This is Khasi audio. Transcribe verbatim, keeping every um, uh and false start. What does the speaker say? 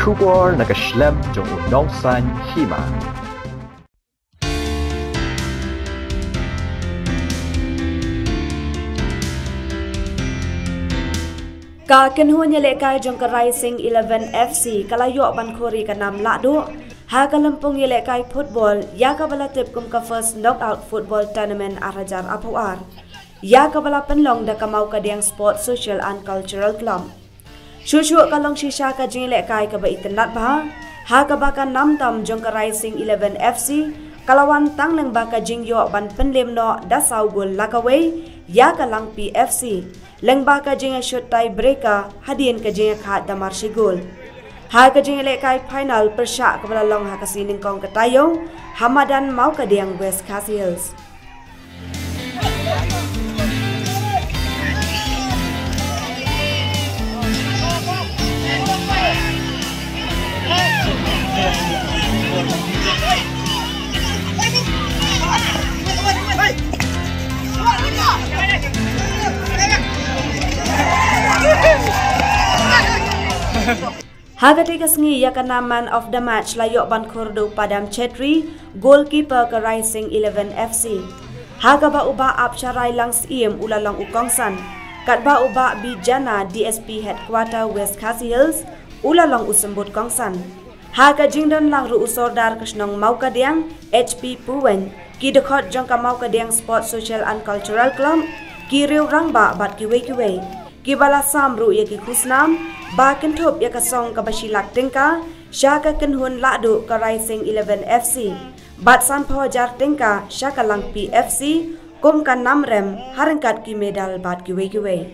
Khubor na ka shlem jong u nongsan hima. Ka kynhun ïalehkai jong ka Rising Eleven F C ka la ïoh ban khuri ka nam lahduh ha ka lympung ïalehkai football ïa kaba la tip kum ka first knockout football tournament ar hajar arphew ar, ïa kaba la pynlong da ka Mawkadiang Sports Social and Cultural Club. Shuh shuh ka long shisha ka jingïalehkai kaba itynnad bha, ha kaba ka nam tam jong ka Rising Eleven F C ka la wan tang lyngba ka jingïoh ban pynlem noh da saw gol la kawei ïa ka Langpih F C lyngba ka jingïashut tie breaker hadien ka jingïakhaid da mar shi gol. Ha ka jingïalehkai final pyrshah kaba la long ha ka sngi Nyngkong ka taïew ha madan Mawkadiang, West Khasi Hills. Ha katei ka sngi ïa ka nam man of the match la ïoh ban khur da u Padam Chetri, goalkeeper ka Rising Eleven F C. Ha kaba u Bah Apsharai Langsyiem u la long u kongsan, katba u Bah Bijana, D S P Headquarter West Khasi Hills, u la long u symbud kongsan. Ha ka jingdon lang ruh u Sordar ka shnong Mawkadiang, H P Puweng, ki dkhot jong ka Mawkadiang Sports Social and Cultural Club, ki riew rangbah bad kiwei kiwei. Kiba la sam ruh ïa ki khusnam ba kynthup ïa ka song kaba shi lak tyngka sha ka kynhun lahduh ka Rising Eleven F C bad sanphew hajar tyngka sha ka Langpih F C kum ka nam rem ha ryngkat ki medal bad kiwei kiwei.